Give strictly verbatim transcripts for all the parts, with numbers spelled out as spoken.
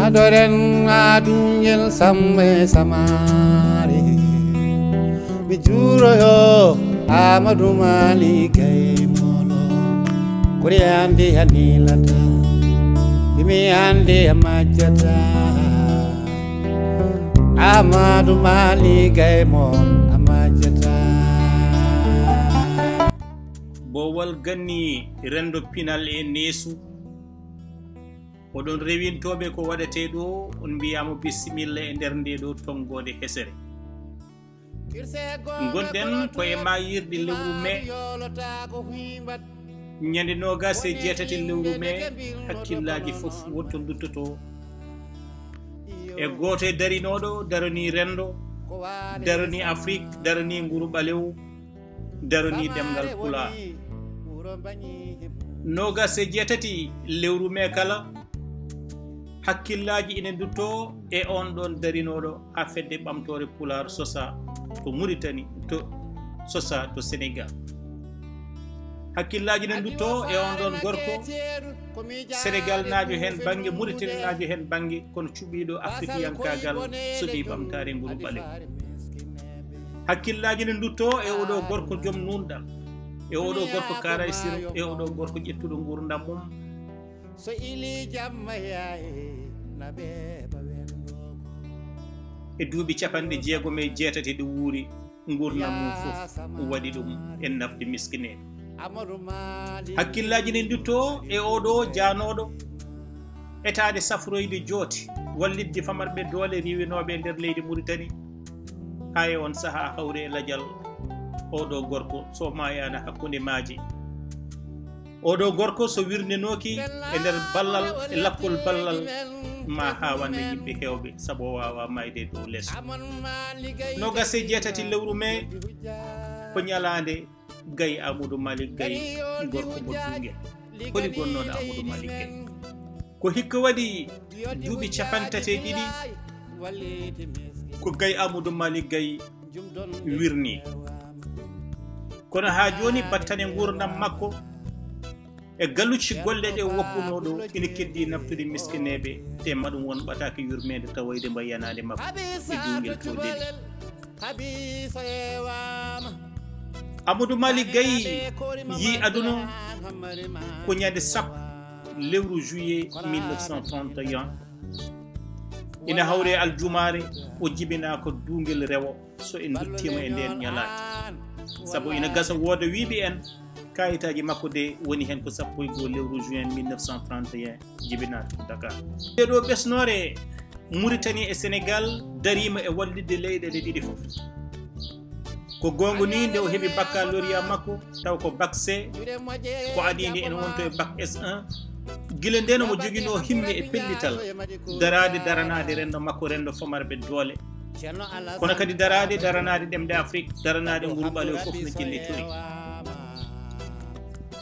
Adoren adungel sambe samari. Mi juroyo Amadou Malick Gaye Molo. Kuri andi hanilata. Bimi andi amajata. Amadou Malick Gaye Molo amajata. Bowal ganni rendo pinal e neesu. Oɗon rewintooɓe ko waɗetee ɗo, on mbiyaama bisimilla e nder nde ɗo tonngoode hesere. Ngonɗen ko e maayirɗe lewru mee. Ñande noogas e jeetati lewru mee, hakkillaaji fof wonto nduttoto e gooto e darinooɗo, daranii renndo, daranii Afrik, daranii nguru ɓalewu, daranii ɗemngal Pulaar. Noogas e jeetati lewru mee kala, hakkillaaji ina nduttoo e oon ɗoon darinooɗo haa Fedde Ɓamtoore Pulaar sosaa to Muritani, to sosaa to Senegaal. Hakkillaaji ina nduttoo e oon ɗoon gorko Senegalnaajo heen bannge, Muritaninaajo heen bannge, kono cuɓiiɗo Afrikiyankaagal, suɓii ɓamtaare nguru ɓalewu. Hakkillaaji ina nduttoo e oɗo gorko joom nuunɗal, e oɗo gorko kaaraysiro, e oɗo gorko ƴettuɗo nguurndam mum. So ili jamma yaye na ɓeeɓa wendo. E duuɓi capanɗe jeegom e jeetati ɗi wuuri, nguurndam mum fof waɗi ɗum e nafde miskineeɓe. Hakkillaaji ne nduttoo e oɗo jaanooɗo etaade safroyde jooti, wallitde famarɓe doole riiwinooɓe e nder leydi Muritani. Haa e on sahaa hawre e lajal oɗo gorko, so maayaana hakkunde maaji. Oɗo gorko so wirnenooki e nder ballal, e lappol ballal, ma haawanna yimɓe heewɓe, sabu o waawaa maayde e dow leeso. Noogas e jeetati lewru mee ko ñalaande Gaye Amadou Malick Gaye, gorko mo duungel. Holi gonnooɗo Amadou Malick Gaye? Ko hikka waɗi duuɓi capanɗe tati e ɗiɗi ko Gaye Amadou Malick Gaye wirnii. Kono haa jooni battane nguurndam makko e galucci golle ɗe woppunoo ɗo ina keddii naftude miskineeɓe, te ma ɗum won ɓataake yurmeende tawoyde mba yanaande makko e duungel to leli. Amadou Malick Gaye yii aduna ko ñande sappo lewru juillet mille neuf cent trente et un. Ina hawre aljumaare, o jibinaa ko duungel rewo so en nduttiima e ndeen ñalaande. Sabu ina gasa wooda wiiɓe en, kaayitaaji makko de woni heen ko sappo e goo lewru juin mille neuf cent trente et un, jibinaa to Dakar. Nde ɗo ɓesnoore Muritani e Senegaal dariima e wallitde leyɗeele ɗiɗi fof. Ko goonga ni, nde o heɓi baccalauréat makko, taw ko bac C, ko adii nde ene wonto e bac S un. Gila ndeen omo joginoo himme e pellital, daraade daranaade renndo makko, renndo famarɓe doole. Kono kadi daraade daranaade ɗemɗe Afrik, daranaade nguru ɓaleewu fof no ƴellitorii.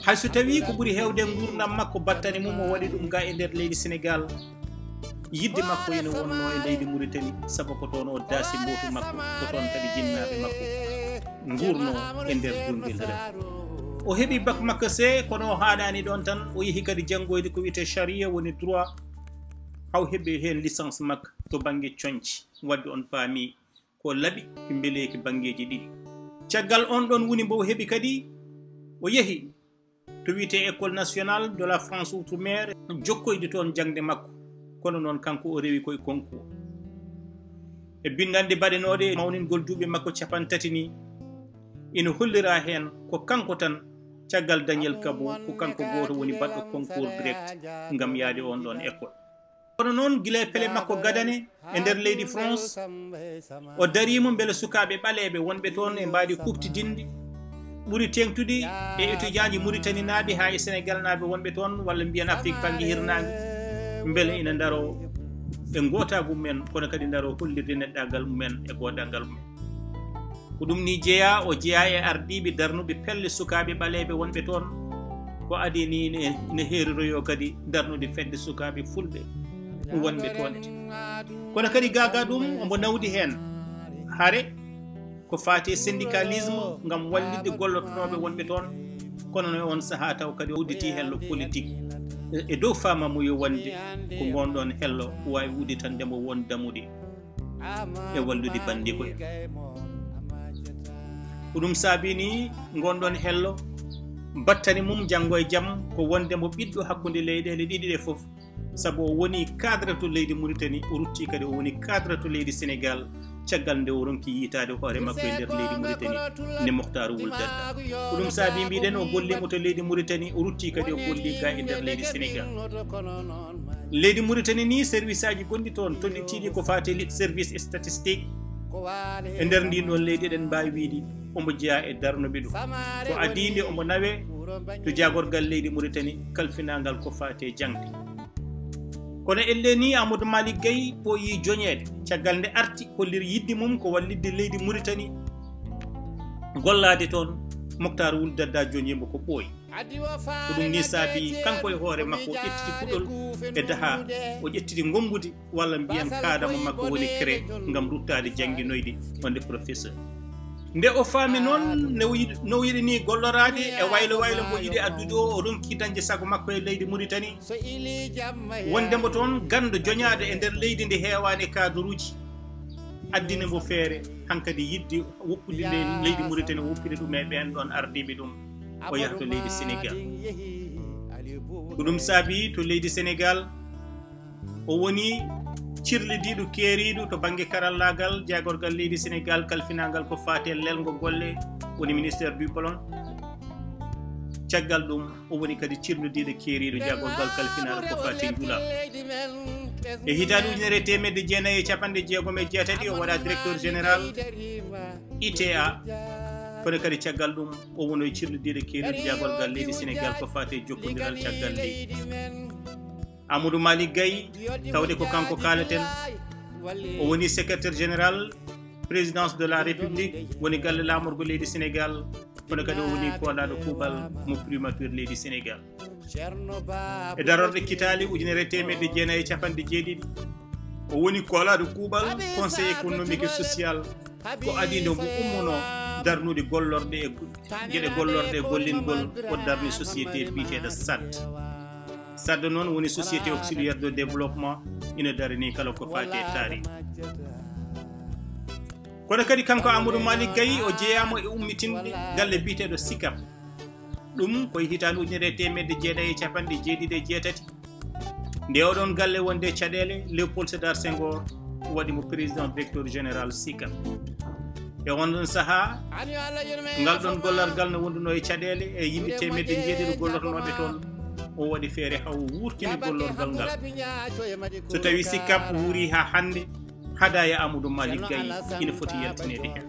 Hay so tawii ko ɓuri heewde nguurndam makko, battane mum o waɗi ɗum ga e nder leydi Senegaal, yiɗde makko ene wonnoo e leydi Muritani, sabu ko toon o daasi mbootu makko, ko toon kadi jinnaaɓe makko nguurnoo e nder duungel rewo. O heɓi bac makko C, kono o haaɗaani ɗoon tan, o yehi kadi janngoyde ko wiyetee charia, woni droit, haa o heɓi heen licence makko to bannge coñce. Waɗde on paami ko laɓi mbeleeki banngeeji ɗiɗi. Caggal on ɗon woni mbo o heɓi kadi, o yehi to wiyetee École Nationale de la France Outre-mer, jokkoyde toon jaŋde makko. Kono noon, kanko o rewi koye concours. E binndannde baɗenooɗe mawningol duuɓi makko capanɗe tati ni, ina holliraa heen ko kanko tan, caggal Daniel Kabou, ko kanko gooto woni baɗɗo concours direct ngam yahde on ɗon école. Kono noon, gila e pele makko gadane e nder leydi France, o dariima mbele sukaaɓe ɓaleeɓe wonɓe toon e mbaadi kuuɓtidinndi, ɓuri teeŋtude e étudiantji Muritaninaaɓe haa e Senegalnaaɓe wonɓe toon, walla mbiyen Afrik bannge hirnaange, mbele ina ndaroo e ngootaagu mumen, kono kadi ndaroo hollirde neɗɗaagal mumen e goodaagal mumen. Ko ɗum ni jeyaa, o jeyaa e ardiiɓe darnuɓe pelle sukaaɓe ɓaleeɓe wonɓe toon. Ko adii ni ina, ina heeriroyoo kadi darnude fedde sukaaɓe fulɓe wonɓe toon. Kono kadi gaa gaa ɗum omo nawdi heen. Hare ko faati e syndicalisme ngam wallitde gollotonooɓe wonɓe toon. Kono no e on sahaa taw kadi o udditii hello politique. e dow faamamuye wonde ko ngoon ɗoon hello waawi udditande mo won damuɗe e wallude banndiiko en. Ko ɗum saabii ni ngoon ɗoon hello battane mum janngo e jam ko wonde mo ɓiɗɗo hakkunde leyɗeele ɗiɗi ɗe fof, sabu o woni cadre to leydi Mauritanie, o rutti kadi o woni cadre to leydi Sénégal, caggal nde o ronki yiytaade hoore makko e nder leydi Mauritanie, nde Moctar Wul Dadda. Ko ɗum saabii mbiɗen o golliima to leydi Mauritanie, o rutti kadi o golli ga e nder leydi Sénégal. Leydi Mauritanie ni, service aji gonɗi toon, toɗɗitiiɗi ko faati e service statistique. E nder ndin ɗoon leydi, eɗen mbaawi wiide omo jeyaa e darnuɓe ɗum. Ko adii nde omo nawee to jaagorgal leydi Mauritanie kalfinaangal ko faati e jaŋde. Kono ellee ni, Amadou Malick Gaye ɓooyii joñeede, caggal nde arti holliri yiɗde mum ko wallitde leydi Mauritanie gollaade toon. Moctar Wul Dadda joñii mo ko ɓooyi. Ko ɗum ni saabii kanko e hoore makko o ƴettiti puɗol e daha, o ƴettiti ngommbudi walla mbiyen kaadamo makko woni CREI ngam ruttaade jannginoyde wonde professeur. Nde o faami noon ne o yiɗi, no o yiɗi ni golloraade e waylo waylo mbo yiɗi addude o, o ronki dañde sago makko e leydi Mauritanie. Wonde mbo toon ganndo joñaaɗo e nder leydi ndi heewaani kaduruuji, addini mbo feere hankadi yiɗde woppude le-, leydi Mauritanie, woppide ɗum e ɓeen ɗoon ardiiɓe ɗum, o yaha to leydi Sénégal. Ko ɗum saabii to leydi Sénégal, o woni cirlidiiɗo keeriiɗo to bannge karallaagal jaagorgal leydi Sénégal kalfinaangal ko faati e lelngo golle, woni ministère du plan. Caggal ɗum, o woni kadi cirlidiiɗo keeriiɗo jaagorgal kalfinaaɗo ko faati e njulaagu. E hitaande ujunere e teemedde jeenayi e capanɗe jeegom e jeetati, o waɗa directeur général I T A. Kono kadi caggal ɗum, o wono e cirlidiiɗo keeriiɗo jaagorgal leydi Sénégal ko faati e jokkondiral caggal leydi. Amadou Malick Gaye, tawde ko kanko kaalaten, o woni secrétaire général présidence de la République, woni galle laamorgo leydi Sénégal, kono kadi o woni koolaaɗo kuuɓal mo primature leydi Sénégal. E darorɗe kitaali ujunere e teemedde jeenayi e capanɗe jeeɗiɗi, o woni koolaaɗo kuuɓal Conseil économique et social, ko adii nde mo ummunoo darnude gollorɗe e geɗe gollorɗe e gollingol, o darni société biyeteeɗo sad. Sadda noon woni Société Auxiliaire de Développement, ina darini kala ko faati e taariindi. Kono kadi kanko Amadou Malick Gaye o jeyaama e ummitinde galle biyeteeɗo SICAP. Ɗum ko e hitaande ujunere e teemedde jeeɗayi e capanɗe jeeɗiɗi e jeetati. Nde oɗon galle wonde e caɗeele, Léopold Sédar Senghor waɗi mo président directeur général SICAP. E on ɗon sahaa, ngal ɗon gollorgal no wonduno e caɗeele e yimɓe teemedde jeeɗiɗi gollotonooɓe toon. O waɗi feere haa o wuurtini gollorgal ngal. So tawi SICAP wuuri haa hannde, hadaaya Amadou Malick Gaye ina foti yaltineede heen.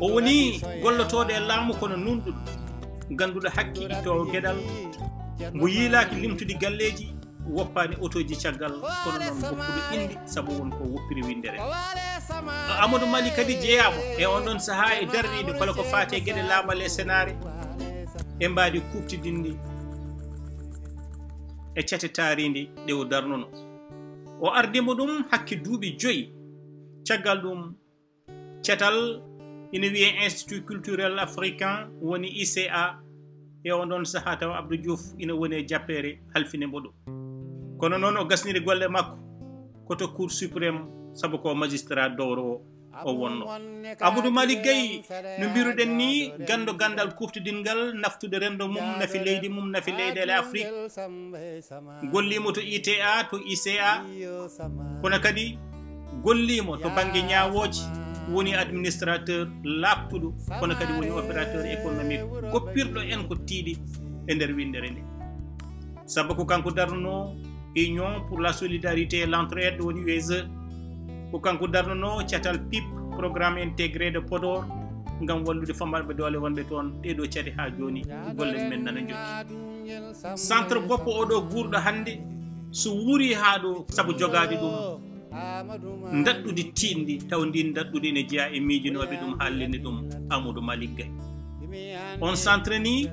O woni gollotooɗo e laamu kono nunɗuɗo, gannduɗo hakke, ittoowo geɗal, mo yiilaaki limtude galleeji, woppaani otooji caggal, kono noon woppuɗo innde sabu won ko woppiri winndere. Amadou Malick kadi jeyaama e on ɗon sahaa e darniinde kala ko faati e geɗe laamal e senaare e mbaadi kuuɓtidinndi e cate taariindi ɗe o darnuno. O ardii mo ɗum hakke duuɓi joyi. Caggal ɗum, catal ina wiyee Institut Culturel Africain, woni I C A, e on ɗon sahaa tawa Abdou Diouf ina woni e jappeere halfinde mo ɗum. Kono noon o gasniri golle makko ko to Cour Suprême, sabu ko magistrat dowrowo o wonno. Amadou Malick Gaye, no mbiruɗen ni, ganndo ganndal kuuɓtidinngal, naftude renndo mum, nafi leydi mum, nafi leyɗeele Afrique. Golliimo to I T A, to I C A, kono kadi golliimo to bannge ñaawooje, woni administrateur laaɓtuɗo, kono kadi woni opérateur économique goppirɗo en ko tiiɗi e nder winndere nde. Sabu ko kanko darnuno Union pour la Solidarité et l'Entraide, woni U S E. Ko kanko darnuno catal pip, Programme Intégré de Podor, ngam wallude famarɓe doole wonɓe toon. Ɗee ɗoo cate haa jooni golle men nana njokki. Centre boppo oɗo guurɗo hannde, so wuuri haa ɗo sabu jogaade ɗum ndaɗɗudi tiiɗndi, taw ndin ndaɗɗudi ene jeyaa e miijinooɓe ɗum, haallinɓe ɗum, Amadou Malick Gaye. On centre ni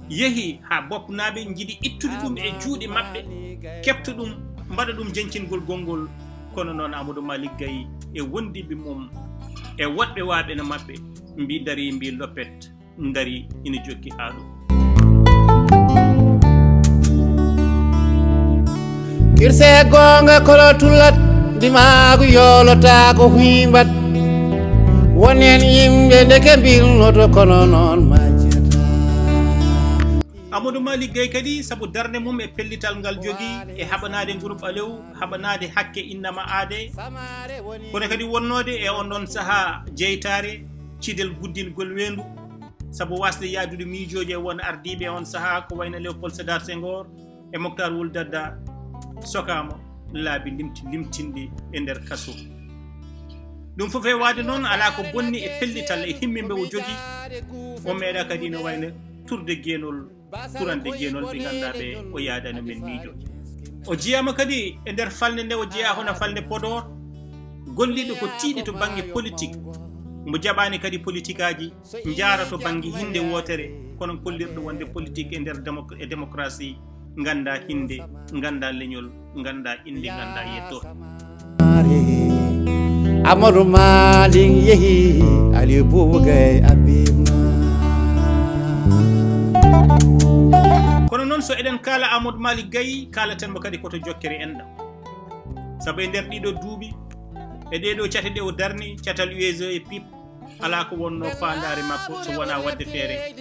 yehi haa bopnaaɓe njiɗi ittude ɗum e juuɗe maɓɓe, keɓta ɗum, mbaɗa ɗum jeñcingol gonngol. Kono noon Amadou Malick Gaye e wondiɓe mum e woɗɓe waaɓe no maɓɓe mbi darii, mbi loppet, ndarii, ina jokki haa ɗo. Irse goonga kolo tullat, ndimaagu yoolotaako huymbat. Won heen yimɓe ndeke mbilnoto kono noon majjata. Amadou Malick Gueye kadi, sabu darnde mum e pellital ngal jogii, e haɓanaade groupe Alew, haɓanaade hakke innama aade, kono kadi wonnoode e on ɗon sahaa jeytaare, cidel guddingol weendu, sabu waasde yahdude miijooji e won ardiiɓe e on sahaa, ko wayno Léopold Sédar Senghor e Moctar Wul Dadda, sokaama laabi limti-, limtinɗi e nder kaso. Ɗum fof e waade noon, alaa ko bonni e pellital e himme mbe o jogii, o meeɗa kadi no wayno turde geenol, turande geenol ɓe ngannduɗaa ɓe o yahdani men miijooji. O jeyaama kadi e nder falnde nde o jeyaa hono falnde Podor, golliiɗo ko tiiɗi to bannge politique, mbo jaɓaani kadi politikaaji njaara to bannge hinnde wootere, kono gollirɗo wonde politique e nder démoc-, e démocratie, ngannda hinnde, ngannda leñol, ngannda innde, ngannda yettoode. Amadou Malick yehi, Aliou Boubou Gaye Abibna. Kono noon, so eɗen kaala Amadou Malick Gueye, kaalaten mo kadi ko to jokkere enɗam. Sabu e nder ɗiɗo duuɓi, e ɗeɗo cate ɗe o darni, catal U S E e pip, alaa ko wonno faandaare makko so wonaa waɗde feere.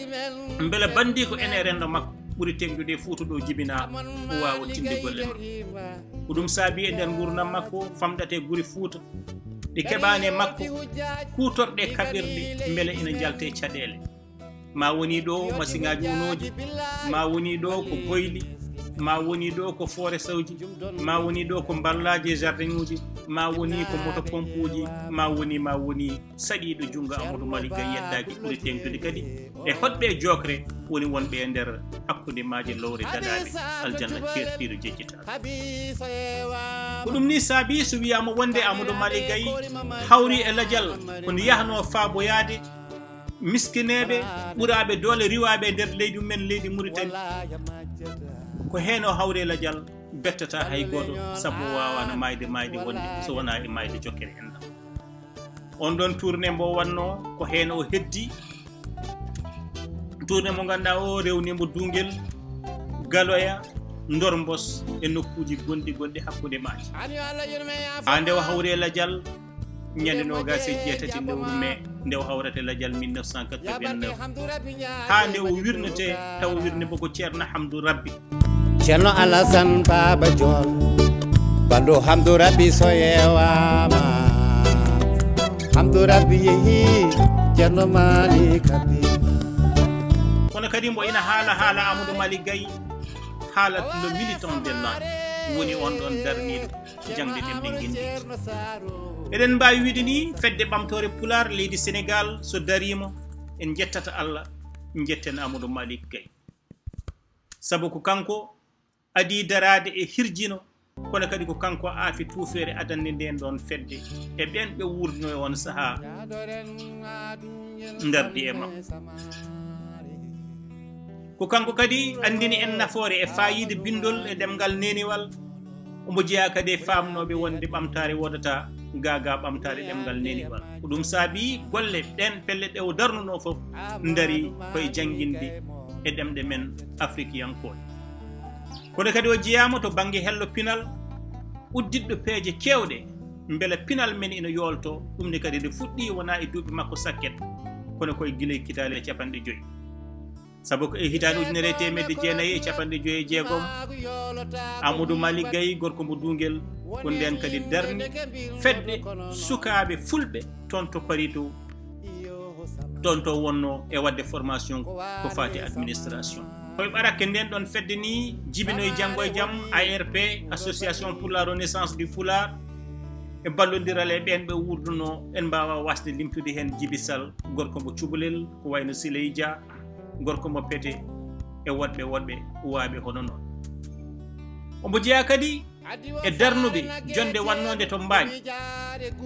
Mbela banndiiko ene e renndo makko ɓuri teŋŋude e Fuuta ɗo jibinaa, o waawa tinde golle makko. Ko ɗum saabi e nder nguurndam makko, famɗata e gure Fuuta, ɗe keɓaani e makko, kuutorɗe kaɓirɗe, mbela ina njalta e caɗeele. Ma woni ɗo masiŋaaji unooji, ma woni ɗo ko boyli, ma woni ɗo ko forest uji, ma woni ɗo ko mballaaji e jardin uji, ma woni ko moto pompe uji, ma woni, ma woni saɗiiɗo junngo Amadou Malick Gueye yeddaaki ɓuri teeŋtude kadi e hoɗɓe e jookre woni wonɓe e nder hakkunde maaje lowre daɗaaɗe aljanna keertiiɗo jejjitaaɗo. Ko ɗum ni saabi so wiyaama wonde Amadou Malick Gueye hawri e lajal ko nde yahnoo faaboyaade miskineeɓe, ɓuraaɓe doole, riiwaaɓe e nder leydi mumen, leydi Mauritanie. Ko heen o hawri e lajal, bettataa hay gooto, sabu o waawaano maayde, maayde wonde so wonaa e maayde jokkere enɗam. On ɗon tournée mbo wannoo, ko heen o heddi. Tournée mo ngannduɗaa o rewni mbo Duungel, Galoya, Ndormbos e nokkuuji gonɗi gonɗi hakkunde maaji. Haa nde o hawri e lajal, ñande noogaas e jeetati lewru mee, nde o hawrata e lajal mille neuf cent quatre-vingt-neuf, haa nde o wirnete, tawa wirnde mbo ko Ceerno Hamdu Rabbi. Ceerno Alasan Baaba Jool, banndo Hamdu Rabbi so yeewaama, Hamdu Rabbi yehi, Ceerno Maalik Abdima. Kono kadi mbo ina haala haala Amadou Malick Gueye, haala le militant de l'âme, woni on ɗon darniiɗo jaŋde ɗemɗe ngenndi. Eɗen mbaawi wiide ni, Fedde Ɓamtoore Pulaar leydi Senegaal so dariima, en njettata Allah, njetten Amadou Malick Gueye. Sabu ko kanko adii daraade e hirjino, kono kadi ko kanko aafi tuufeere adannde ndeen ɗoon fedde e ɓeen ɓe wuurduno e oon sahaa ndardi e makko. Ko kanko kadi anndini en nafoore e faayiida binndol e ɗemngal neeniwal. Omo jeyaa kadi e faamnooɓe wonde ɓamtaare woodataa gaa gaa ɓamtaare ɗemngal neeniwal. Ko ɗum saabi golle ɗeen pelle ɗe o darnunoo fof ndarii ko e jannginde e ɗemɗe men afrikiyankooɗe. Kono kadi o jeyaama to bannge hello pinal, udditɗo peeje keewɗe, mbela pinal men ina yoolto. Ɗum ne kadi nde fuɗɗii wonaa e duuɓi makko sakket, kono koye gila e kitaale capanɗe joyi. Sabu ko e hitaande ujunere e teemedde jeenayi e capanɗe joyi e jeegom, Amadou Malick Gueye, gorko mo Duungel, ko ndeen kadi darni fedde sukaaɓe fulɓe toon to Paris to, toon to wonno e waɗde formation ko faati administration. Koye ɓarakke ndeen ɗoon fedde ni jibinoyi janngo e jam A R P, Association pour la Renaissance du Pulaar, e ballondiral e ɓeen ɓe wuurduno, en mbaawa waasde limtude heen Jibi Sall, gorko mo Cubalel, ko wayno Siley Dia, gorko mo Pete, e woɗɓe woɗɓe uwaaɓe hono noon. Omo jeyaa kadi e darnuɓe jonnde wannoonde to Mbaañ.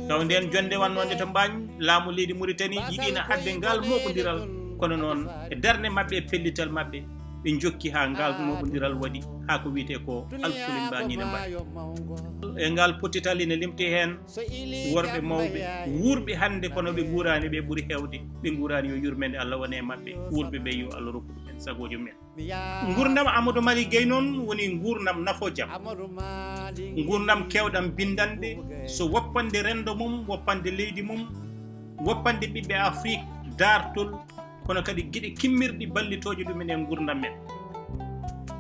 Taw ndeen jonnde wannoonde to Mbaañ, laamu leydi Muritani yiɗiino haɗde ngaal mooɓondiral, kono noon e darnde maɓɓe e pellital maɓɓe, ɓe njokki haa ngaal mooɓondiral waɗi, haa ko wiyetee ko Alfulin Mbaañ ina Mbaañ. E ngaal pottital ina limti heen worɓe mawɓe, wuurɓe hannde kono ɓe nguuraani, ɓe ɓuri heewde, ɓe nguuraani, yo yurmeende Allah wone e maɓɓe, wuurɓe ɓe yo Allah rokku ɗumen. sagoojo men. Nguurndam Amadou Malick Gueye noon woni nguurndam nafo jam. Nguurndam keewɗam binndanɗe, so woppande renndo mum, woppande leydi mum, woppande ɓiɓɓe Afrik daartol, kono kadi geɗe kimmirɗi ballitooje ɗumen e nguurndam men.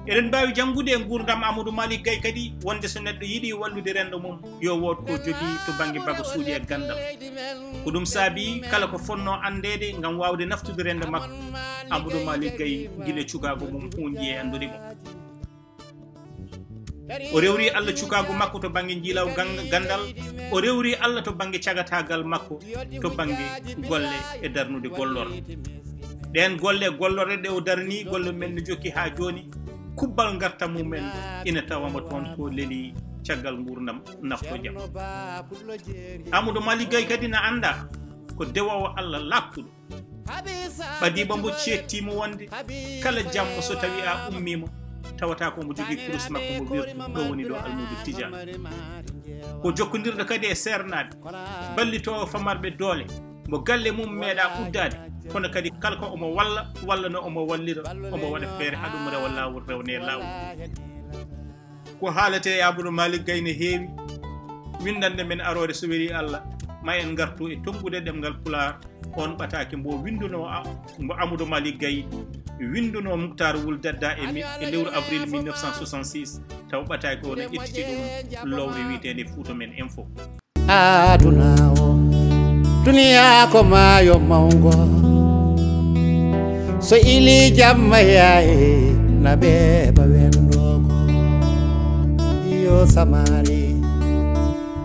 Eɗen mbaawi janngude e nguurndam Amadou Malick Gueye kadi wonde so neɗɗo yiɗi wallude renndo mum, yo wood ko jogii to bannge bagasuuji e ganndal. Ko ɗum saabi kala ko fotnoo anndeede ngam waawde naftude renndo makko, Amadou Malick Gueye gila cukaagu mum huunji e anndude mo. O rewri Allah cukaagu makko to bannge njiilaw gan-, ganndal, o rewri Allah to bannge cagataagal makko, to bannge golle e darnude gollorɗe. Ɗeen golle e gollorɗe ɗe o darni, golle men no jokki haa jooni, kubbal ngartam mumen ina tawama toon to leli caggal nguurndam nafo jam. Amadou Malick Gueye kadi na annda ko dewoowo Allah laaɓtuɗo. Ɓadiiɓe mbo ceettiimo wonde kala jamma so tawi a ummiima, tawata ko omo jogii kurus makko mo wirdu, ɗo woni ɗo Almuudu Tijaan. Ko jokkondirɗo kadi e seernaaɓe, ballitoowo famarɓe doole, mo galle mum meeɗa uddaade, kono kadi kala ko omo walla, walla no omo wallira, omo waɗa feere haa ɗum rewa laawol, rewne laawol. Ko haalete e Amadou Malick Gueye ne heewi. Winndannde men aroore, so weli Allah, ma en ngartu e tonngude ɗemngal Pulaar, oon ɓataake mbo winndunoo a-, mbo Amadou Malick Gueye winndunoo Muktar Wul Dadda e mi-, e lewru avril mille neuf cent soixante-six, taw ɓataake o no ƴettiti ɗum lowre wiyeteende Fuuta Men Info. Aduna o, duniya ko maayo mawngo. So ili jamma yaye, na ɓeeɓa wendo ko. Yo samari,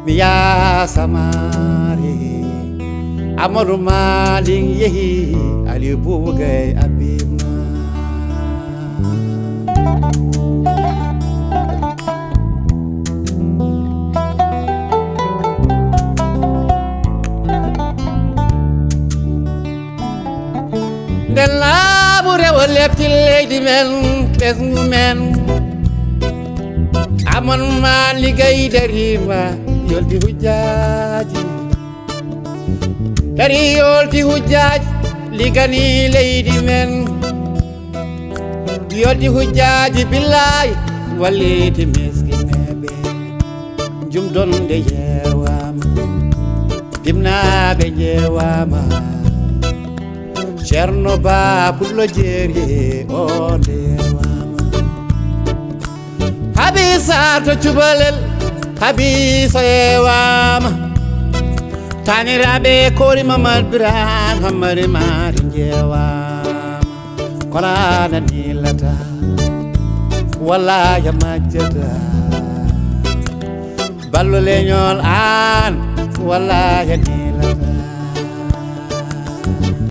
mi yaa samari. Amadou Malick yehi, Ali Boubou Gueye abima. Nde laamu rewo lepti leydi men, ɓesngu men, Amadou Malick Gueye dariima, yolti hujjaaji. Dari yolti hujjaaji, liggani leydi men. Yolti hujjaaji billaahi, walliti miskineeɓe. Jumdonde yeewaama, dimnaaɓe njeewaama. Ceerno Ba Pullo Jeeri o nde yeewaama. Habi Sarr to Cubalel, Habi so yeewaama. Taaniraaɓe Koori Mamad Biraan, Hammari Maari njeewaama. Kono aan a niilata, wallaahi a majjata. Ballo leñol aan, wallaahi a niilata.